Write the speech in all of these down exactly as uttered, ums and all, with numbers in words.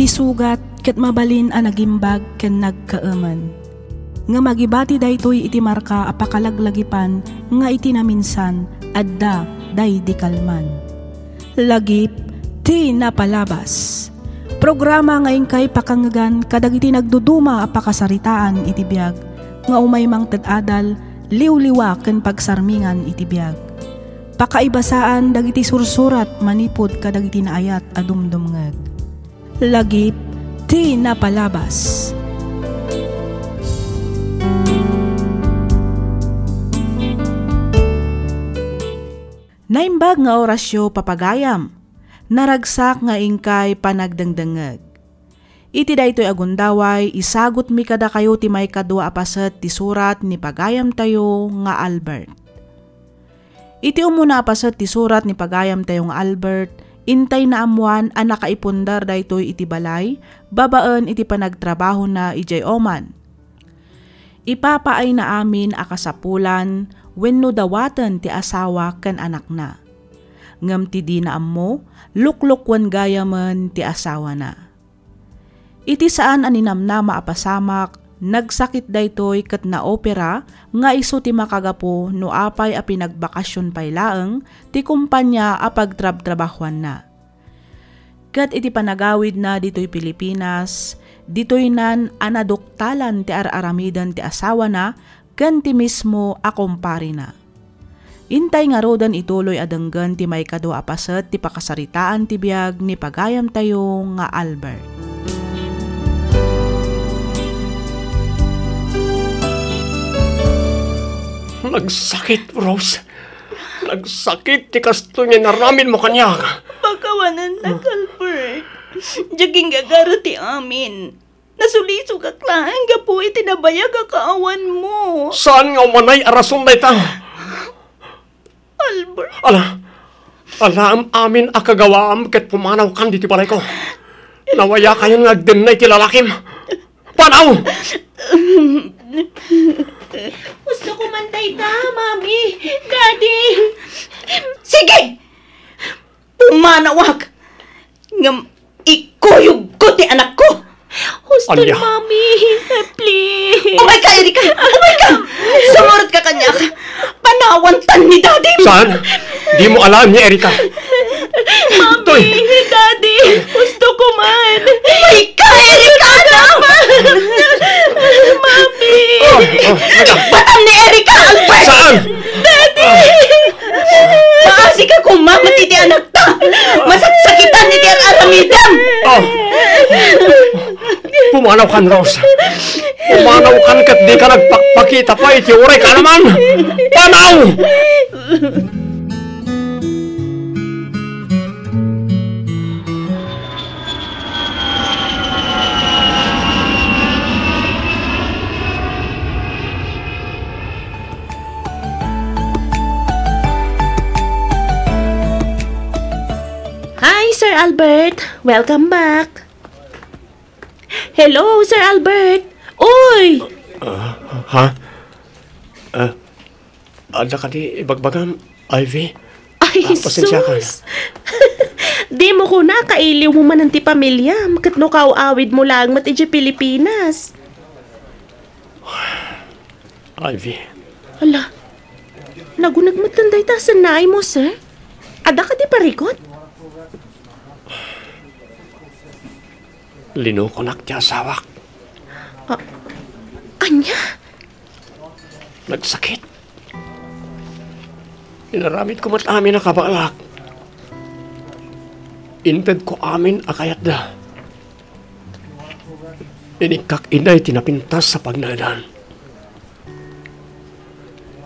Ti sugat ket mabalin a nagimbag ken nagkaemen. Ngem agibati daytoy iti marka a pakalaglagipan nga iti naminsan, adda daydi kalman. Lagip ti napalabas. Programa nga inkay pakangngegan kadagiti nagduduma a pakasaritaan iti biag nga umay mangted adal, liwliwa ken pagsarmingan iti biag. Pakaibasaan dagiti sursurat manipud kadagiti naayat a dumdumngeg. Lagip ti napalabas. Naimbag nga orasyo, papagayam. Naragsak nga inkay panagdengdengngeg. Iti daytoy a gundaway, isagutmi kadakayo ti maikadua a paset ti surat ni pagayamtayo nga Albert. Iti umuna a paset ti surat ni pagayamtayo nga Albert, intay naammoan a nakaipundar daytoy iti balay babaen iti panagtrabahona idiay Oman. Ipapaayna amin a kasapulan wenno dawaten ti asawa ken anakna. Ngem ti dina ammo, luklukuen gayamen ti asawana. Iti saan a ninamnama a pasamak, nagsakit daytoy ket naopera nga isu ti makagapu no apay a pinagbakasyon pay laeng ti kompania a pagtrabtrabahuanna. Ket iti panagawidna ditoy Pilipinas, ditoynan a naduktalan ti ar-aramiden ti asawana ken ti mismo a komparena. Intay ngaruden ituloy a denggen ti maikadua a paset ti pakasaritaan ti biag ni pagayamtayo nga Albert. Nagsakit, Rose. Nagsakit ti kastoy nga inaramidmo kaniak. Pakawanennak, Albert. Diak inggagara ti amin. Nasulisogak laeng gapu iti nabayag a kaawanmo. Saan nga umanay a rason dayta? Albert. Ala, alaem amin a kagawaam ket pumanawkan ditoy balayko. Nawayakayon nga agdennay ti lalakim. Panaw! Gusto ko man dayta, Mami, Daddy. Sige! Pumanawak! Ngem ikuyogko ti anakko! Huston, Ania? Mami, please. Umay ka, Erika! Umay ka! Sumurot ka kaniak! Panawantan ni Daddy! Saan? Dimo alaen ni Erika. Mami, Toy! Daddy, gusto ko man. Umay ka, Erika! Mami! Oh, oh, teka. Batam ni Erika, Albert! Saan? Daddy! Maasika koma met iti anakta! Masaksakitan iti ar-aramidem! Oh. Pumanawkan, Rose. Pumanawkan ket dika nagpakpakita pay iti uray kaanaman. Panaw! Hi, Sir Albert! Welcome back! Hello, Sir Albert! Uy! Ah, ha? Ah, adda kadi ibagbagam, Ivy? Ay, ah, pasensya ka. Sus! Dimo kuna kailiwmo manen ti pamiliam ket no kaaw-awidmo laeng met idiay Pilipinas. Ivy. Ala, naguneg metten dayta a sennaaymo, sir? Adda kadi parikut? Linukonak ti asawak. Ah, ania? Nagsakit. Inaramidko met amin a kabaelak. Intedko amin a kayatda. Inikkak inay ti napintas a pagnaedan.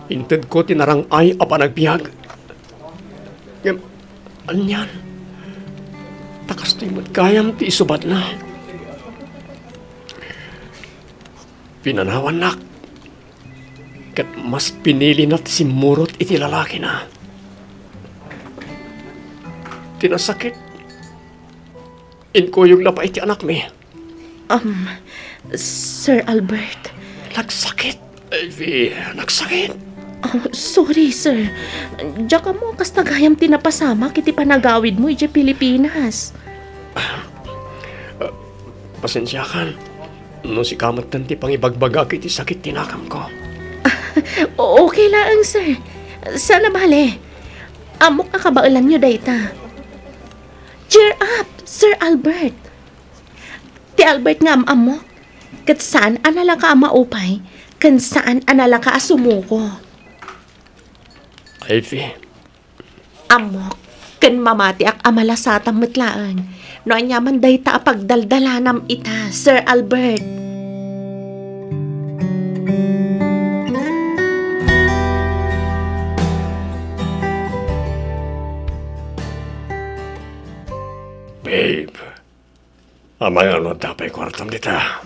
Intedko ti narang-ay a panagbiag. Ngem, anian? Ta kastoy met gayam ti isubatna. Pinanawannak, ket mas pinilina ti simmurot iti lalakina. Ti nasakit, inkuyogna pay ti anakmi. Um, Sir Albert. Nagsakit, Ivy. Nagsakit. Oh, sorry, sir. Diak ammo a kasta gayam ti napasamak iti panagawidmo idiay Pilipinas. Ah, Pasensiakan no sika metten ti pangibagbagak iti sakit ti nakamko. O-, okay laeng, sir. Saan a bale. Ammok a kabaelanyo dayta. Cheer up, Sir Albert. Ti Albert nga am-ammok, ket saan a nalaka a maupay, ken saan a nalaka a sumuko. Ivy. Ammok, ken mamatiak a malasatam met laeng no aniaman dayta a pagdaldalanam ita, Sir Albert. Babe, amangan no adda pay kuartam dita.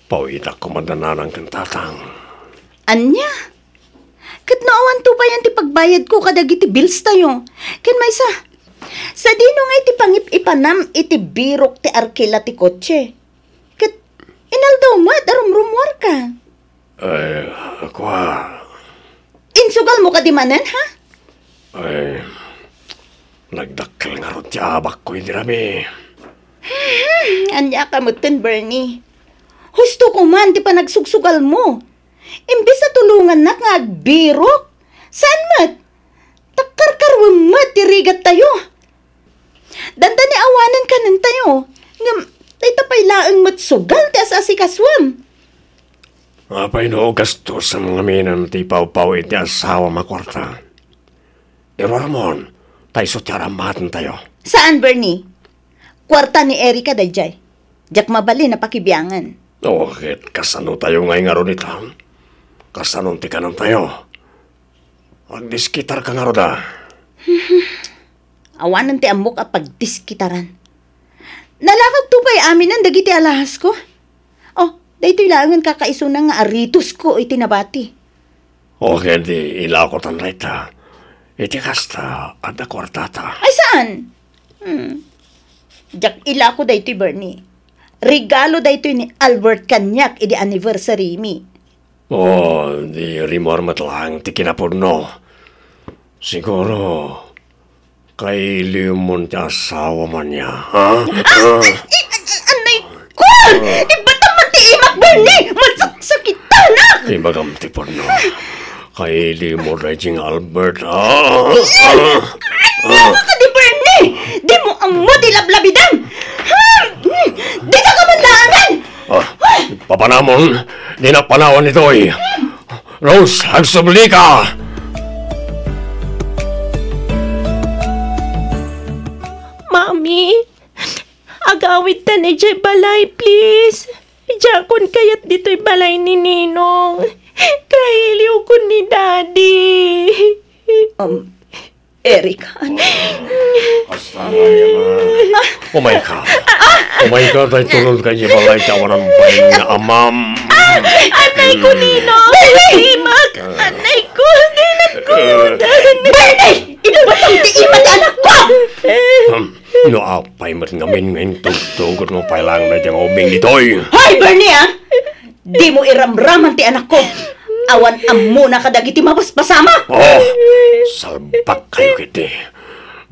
Pawitak koma da nanang ken tatang. Ania? Ket no awan tupayan ti pagbayadko kadagiti bills tayo. Ken maysa, sadino nga iti pangip-ipanam iti birok ti arkila ti kotse? Ket inaldaw met a rumrumuarka. Ay, kua. Insugalmo kadi manen, ha? Ay, nagdakkel ngarud ti abakko idi rami. Ania ka metten, Bernie? Husto ko man ti panagsugsugalmo. Imbes a tulongannak nga agbirok, saan met? Takkarkaruem met ti rigattayo. Dandani awanen kanentayo, ngem dayta pay laeng met sugal ti as-asikasuem. Apay no gastuem ngaminen ti pawpaw iti asawam a kuarta? Iruarmon, ta isu ti arammatentayo. Saan, Bernie? Kuarta ni Erica daydiay. Diak mabalin a pakibiangen. O, ket kasano tayo ngay ngarud ita? Kasano ti kanentayo? Agdiskitarka ngarud a. Awanen ti ammok a pagdiskitaran. Nalakagto pay aminen dagiti alahasko. O, daytoy laengen kakaisuna nga aritosko iti nabati. O, ket di ilakotan dayta. Iti kasta, adda kuartata. Ay, saan? Hmm. Diak ilako daytoy, Bernie. Regalo daytoy ni Albert kaniak idi anniversary mi. O, di rimuar met laeng ti kinapudno. Siguro, kailiwmon ti asawam ania, ha? Ah! Ah! Ay, ay, ay, anay ko! Ibatam man ti imak, Bernie! Masaksakitanak! Ibagam ti pudno. Kailiwmo daydiay nga Albert, ha? Ah! Ania kadi, Bernie? Dimo ammo ti lablabidam! Ha? Dika ka man laangan! Ah, papanamon, di napanawan itoy. Rose, agsubli ka! Mami, agawidtan idiay balay, please. Diakon kayat ditoy balay ni Ninong. Kailiwkon ni Daddy. Um, Eric, anak. Umay ka. Umay ka, tay tulon ka idiay balay ti awanan pay nga amam. Anay ko, Ninong! Imak! Anay ko! Dinak kudan! Bernie! Ibatam ti ima ti anak ko! Hmm, no apay met ngamin nga intugtugot mo pay laeng daydiay nga ubing ditoy. Hoy, Bernie, ah! Dimo iramraman ti anakko. Awan ammona kadagiti mapaspasamak. Oh, salbak kayo ketdi.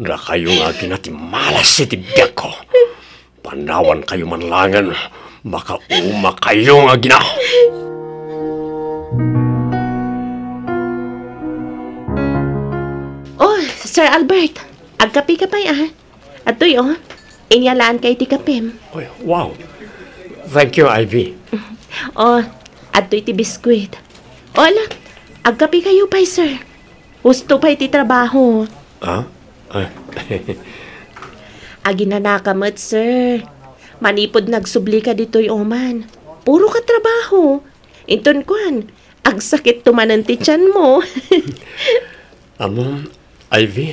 Dakayo nga agina ti malas iti biagko. Panawan kayo man laengen, makauma kayo nga agina. Oh, Sir Albert, agkape ka pay, ah. Adtoy, oh. Inyalaanka iti kapem. Oy, wow. Thank you, Ivy. Oh, adtoy ti biskwit. Oh, ala, agkape kayo pay, sir. Husto pay ti trabaho. Ah? Ah. Aginanaka met, sir. Manipud nagsubli ka ditoy oman. Puro ka trabaho. Inton kuan, agsakit to manen ti tianmo. Ammom, Ivy,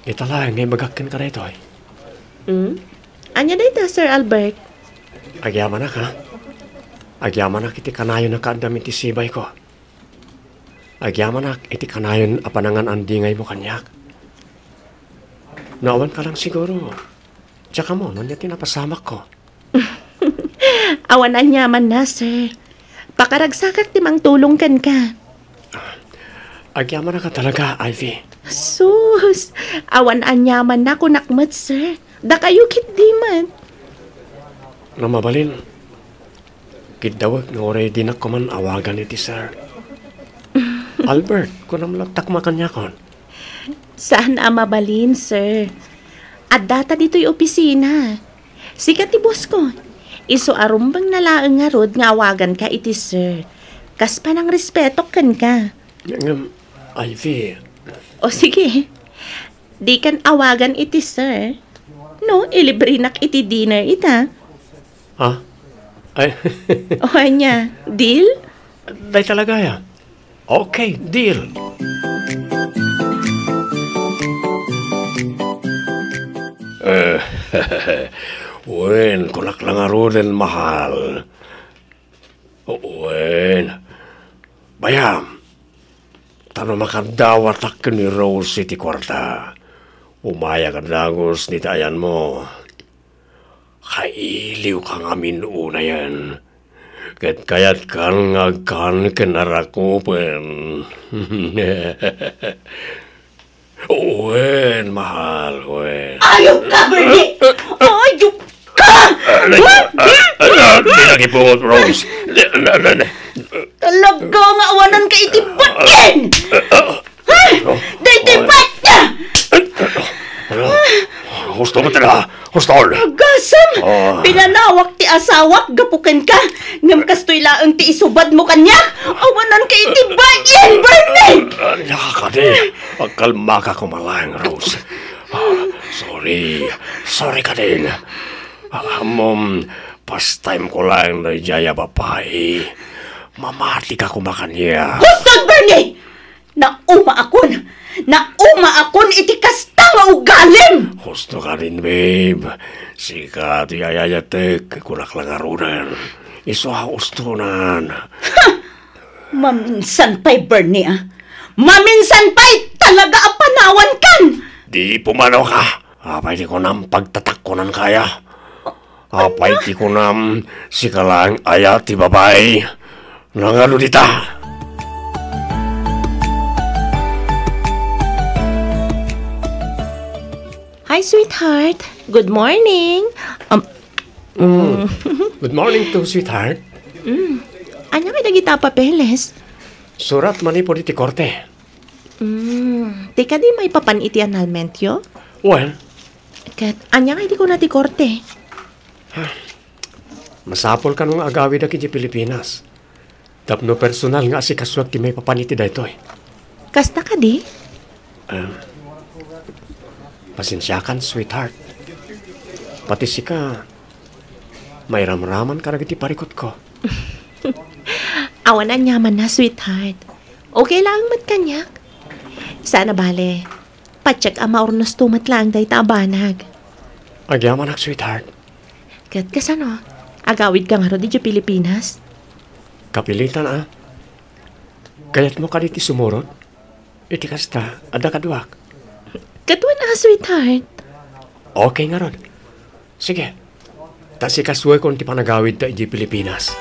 ita laeng nga ibagak kenka daytoy. Hmm? Ania dayta, Sir Albert? Agyamanak, ha? Agyamanak iti kanayon a kaaddam iti sibayko. Agyamanak iti kanayon a panangan-andingaymo kaniak. No awan ka lang siguro, diak ammo no ania ti napasamakko. Awan aniamanna, sir. Pakaragsakak ti mangtulong kenka. Agyamanak a talaga, Ivy. Sus! Awan aniamanna kunak met, sir. Dakayo ketdi met. No mabalin, kiddawek nga uray dinak koman awagan iti sir. Albert, kunam latta koma kaniakon. Saan a mabalin, sir. Addata ditoy opisina. Sika ti boss ko. Isu a rumbeng na laeng ngarud nga awaganka iti sir. Kas panangrespetok kenka. Ngem, Ivy. O sige. Dikan awagan iti sir. No, ilibrenak iti dinner ita. Ha? Ay. O ania, deal? Dayta la gayam. Okay, deal. Eh, wen, kunak la ngaruden, mahal. Wen. Bayam, ta no makaddawatak ken ni Rose iti kuarta, umayak a dagus dita ayanmo. Kailiwka ngamin unayen, ket kayatkan nga agkan ken arakupen. Wen, mahal, wen. Ayop ka, Bernie! Ayop ka! Ala, ala, ala, di nakipungot, Rose. Di, na, na, na. Talaga nga awanan ka iti bat-in! Ha? Daytoy bat-in! Ano? Husto mo talaga. Husto. Agasem! Ah. Pinanawak ti asawak gapu kenka. Ngem kastoy laeng ti isubadmo kaniak. Awanan ka iti bat-in, Bernie! Ania kadi? Agkalmaka koma laeng, Rose. Ah, sorry. Sorry kadin. Ah, ammom, pastime ko laeng daydiay a babai. Mamatika koma kaniak. Huston, Bernie! Naumaakon! Naumaakon iti kasta nga ugalim! Husto kadin, babe. Sika ti ayayatek, kunak la ngaruden. Isu a hustonan. Ha! Maminsan pay, Bernie, a. Maminsan pay talaga a panawankan! Di pumanaw ka. Apay ti kunam, pagtatakkonanka aya? Apay ti kunam, sika laeng aya ti babai? Nangano dita? Hi, sweetheart. Good morning. Um, mm. Good morning too, sweetheart. Mm. Ania kadi dagita a papeles? Surat manipud iti korte. Mm. Ti kadi maipapan iti annulmentyo? Wen. Ket ania nga idi kuna ti korte? Masapul kano nga agawidak idiay Pilipinas tapno personal nga asikasuak ti maipapan iti daytoy. Kasta kadi? Em, pasensiakan, sweetheart. Pati sika, mairamraman kadagiti parikutko. Awan aniamanna, sweetheart. Okay laeng met kaniak. Saan a bale, patiek a maurnosto met laeng dayta a banag. Agyamanak, sweetheart. Ket kasano? Agawidka ngarud idiay Pilipinas? Kapilitan a. Kayatmo kadi ti sumurot? Iti kasta, adda kaduak. Ket wen a, sweetheart. Okay ngarud. Sige. Ta sikasuekon ti panagawidta idiay Pilipinas.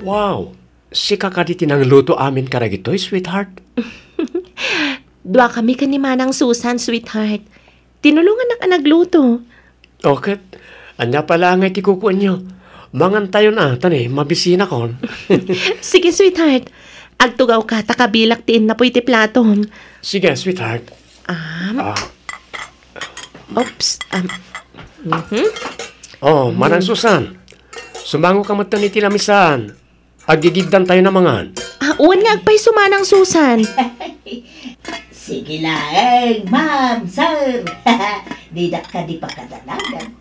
Wow! Sika kadi ti nangluto amin kadagitoy, sweetheart? Duakami ken ni Manang Susan, sweetheart. Tinulongannak a nagluto. O, ket ania pay laeng ngay ti kukuenyo? Mangantayon a, ta ni, mabisinakon. Sige, sweetheart. Agtugawka ta kabilak ti innapuy ti platom. Sige, sweetheart. Um, Ah. Oops. Um, mhm. Oh, Manang Susan, sumangoka metten iti lamisan. Aggigiddantayon a mangan. Ah, wen nga agpayso, Manang Susan. Sige laeng, ma'am, sir. Didak kadi pakadanagan.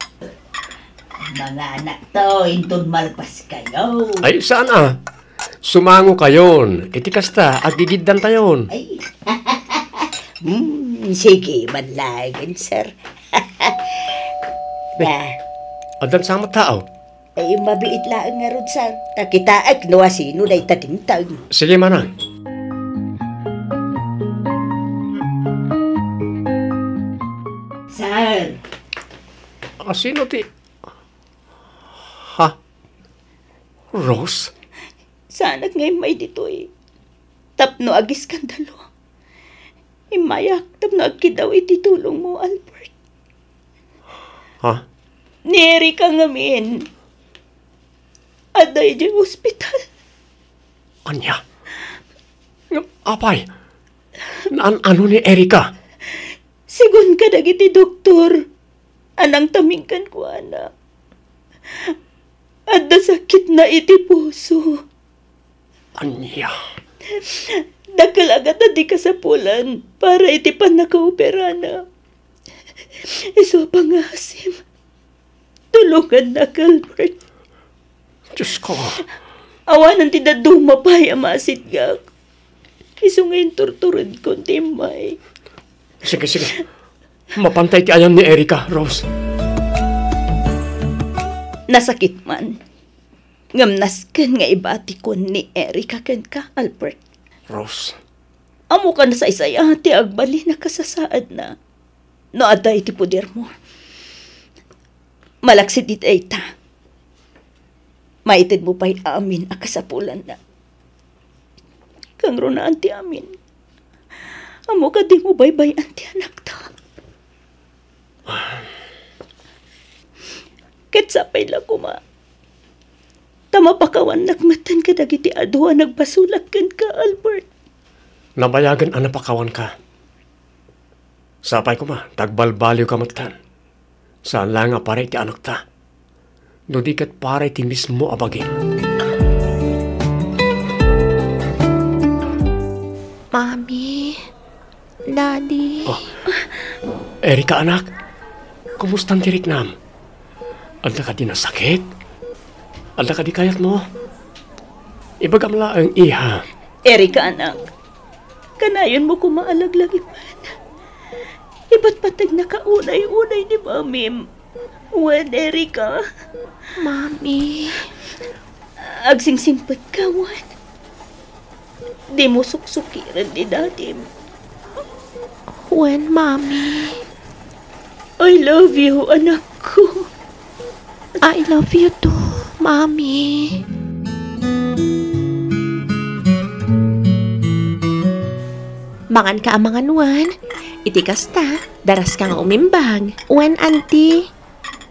Manganakto, inton malpaskayo. Ay, saan a? Sumangokayon. Iti kasta, aggigiddantayon. Ay. Hmm, sige man laeng, sir. Ba? Addan sa met tao? Ay, mabiit laeng ngarud, sir. Ta kitaek no asino dayta dimteng. Sige, manang. Sir, A sino ti, ha? Rose? Saanak nga immay ditoy tapno agiskandalo. Immayak tapno agkiddaw iti tulongmo, Albert. Ha? Ni Erica ngamin, adda idiay ospital. Ania? Ngem apay? Naan-ano ni Erica? Sigun kadagiti doktor a nangtaming kenkuana, adda sakitna iti puso. Ania? Dakkel a gatadi kasapulan para iti pannakaoperana. Isu a pangngaasim, tulongannak, Albert. Diosko. Awanen ti dadduma pay a masitgak. Isu nga inturturedkon ti immay. Sige, sige. Mapantay ti ayan ni Erica, Rose. Nasakit man. Ngem nasken nga ibatikon ni Erica kenka, Albert. Rose. Ammok a nasaysaya ti agbalin a kasasaadna no adda iti podermo. Malaksid iti dayta, maitedmo pay amin a kasapulanna. Kangrunaan ti amin. Ammok a dimo baybay-an ti anakta. Ket sapay la koma ta mapakawannak metten kadagiti adu a nagbasolak kenka, Albert. Nabayagen a napakawanka. Sapay koma ta agbalbaliwka metten. Saan laeng a para iti anakta, no di ket para iti mismo a bagim. Mami, Daddy. Oh. Erica, anak. Kumustan ti riknam? Adda kadi nasakit? Adda kadi kayatmo? Ibagam laeng, iha. Erica, anak. Kanayonmo koma a laglagipen. Ipatpategnaka unay-unay ni Mamim. Wen, Erica. Mami. Agsingsimpet ka, wen. Dimo suksukiren ni Dadim. Wen, Mami. I love you, anak ko. I love you too, Mami. Mangan ka a mangan, wen. Iti kasta, daras ka nga umimbag. Wen, Auntie.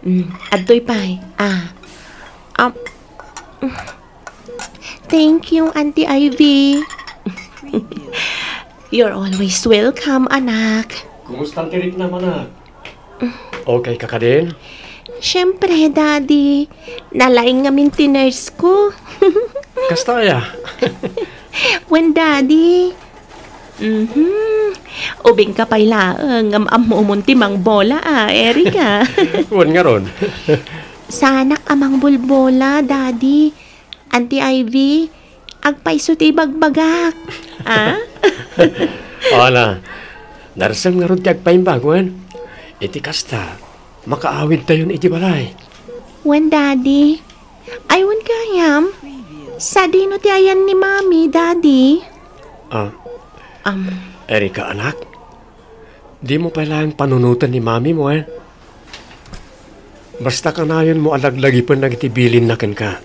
Mm, adtoy pay. Ah. Um, thank you, Auntie Ivy. You're always welcome, anak. Kumusta ti riknam, anak? Okay ka kadin? Siyempre, Daddy. Nalaing ngamin ti nurse ko. Kasta aya? Wen, Daddy. Mhm. Ubing ka pay laeng, ngem ammomon ti mangbola, a, Erica. Wen ngarud. Saanak a mangbulbola, Daddy. Auntie Ivy, agpayso ti ibagbagak. A? Ala, darsem ngarud ti agpaimbag, wen? Iti kasta, makaawidtayon iti balay. Wen, Daddy. Ay, wen gayam. Sadino ti ayan ni Mami, Daddy? Ah. Um. Erica, anak, dimo pay laeng panunoten ni Mamim, wen? Basta kanayonmo a laglagipen dagiti bilinna kenka.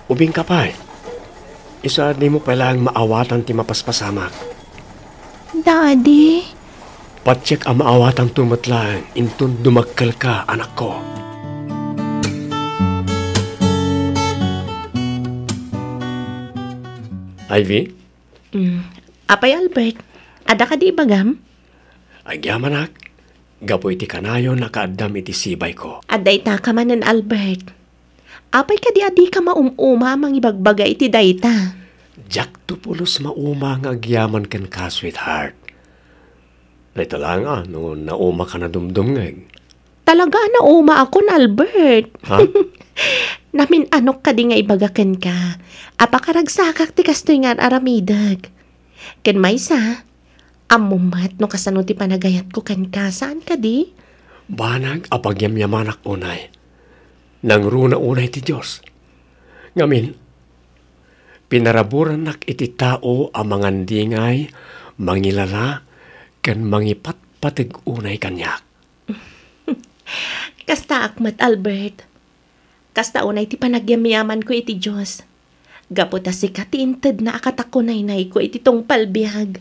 Ubing ka pay. Isu a dimo pay laeng maawatan ti mapaspasamak. Daddy? Patiek a maawatanto met laeng inton dumakkelka, anakko. Ivy? Mm. Apay, Albert, adda kadi ibagam? Agyamanak, gapu iti kanayon a kaaddam iti sibayko. Adda itaka manen, Albert. Apay kadi a dika maum-uma a mangibagbaga iti dayta? Diakto pulos mauma nga agyaman kenka, sweetheart. Dayta laeng a no naumaka a dumdumngeg. Talaga a naumaakon, Albert. Ha? Namin-anok kadi nga ibaga kenka a pakaragsakak ti kastoy nga ar-aramidek. Ken maysa, ammom met no kasano ti panagayatko kenka, saan kadi? Banag a pagyamyamanak unay. Nangruna unay ti Dios. Ngamin, pinaraburannak iti tao a mangandingay, mangilala, ken mangipatpateg unay kaniak. Kastaak met, Albert. Kasta unay ti panagyamyamanko iti Dios. Gapu ta sika ti intedna a katakunaynayko iti tungpal biag.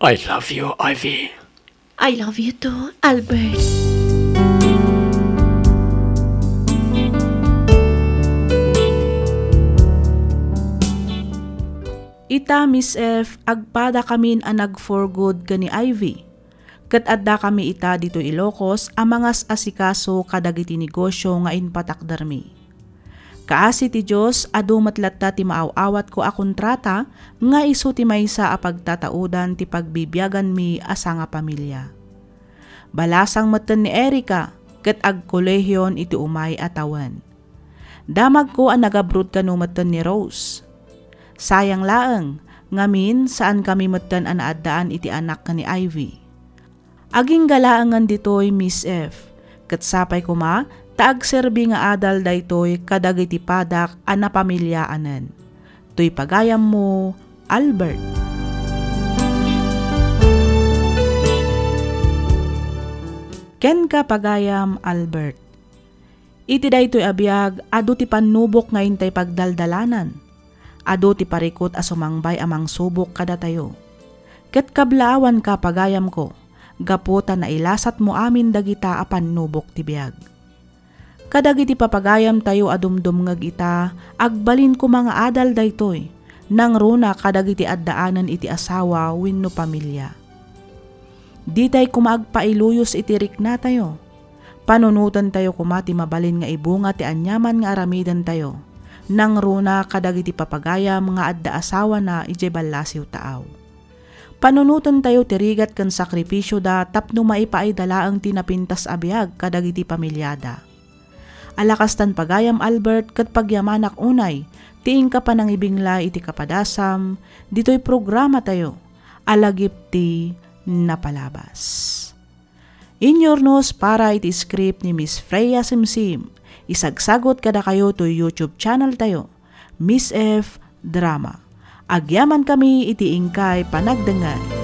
I love you, Ivy. I love you too, Albert. Ita, Miss F, agpadakamin a nag-for good ken ni Ivy. Ket addakami ita ditoy Ilocos a mangas-asikaso kadagiti negosio nga impatakdermi. Kaasi ti Dios, adu met latta ti maaw-awatko a kontrata nga isu ti maysa a pagtataudan ti pagbibiaganmi a sangapamilia. Balasang metten ni Erica ket agkolehion iti umay a tawen. Damagko a nagabrod kano metten ni Rose. Sayang laeng, ngamin, saankami metten a naaddaan iti anak ken ni Ivy. Agingga laengen ditoy, Miss F, ket sapay koma ta agserbi nga adal daytoy kadagiti padak a napamiliaanen. Toy pagayammo, Albert. Kenka, pagayam Albert. Iti daytoy a biag, adu ti pannubok nga intay pagdaldalanan. Adu ti parikut a sumangbay a mangsubok kadatayo. Ket kablaawanka, pagayamko, gapu ta nailasatmo amin dagita a pannubok ti biag. Kadagiti papagayamtayo a dumdumngeg ita, agbalin koma nga adal daytoy, nangruna kadagiti addaanen iti asawa wenno pamilia. Ditay koma agpailuyos iti riknatayo. Panunotentayo koma ti mabalin nga ibunga ti aniaman nga aramidentayo. Nangruna kadagiti papagayam nga adda asawana idiay ballasiw taaw. Panunotentayo ti rigat ken sakrifisioda tapno maipaayda laeng ti napintas a biag kadagiti pamiliada. Ala kastan, pagayam Albert, ket pagyamanak unay ti inka panangibinglay iti kapadasam ditoy programatayo a Lagip ti Napalabas. Inyurnos para iti script ni Miss Freya Simsim, isagsagut kadakayo toy YouTube channel tayo, Miss F Drama. Agyamankami iti inkay panagdengngeg.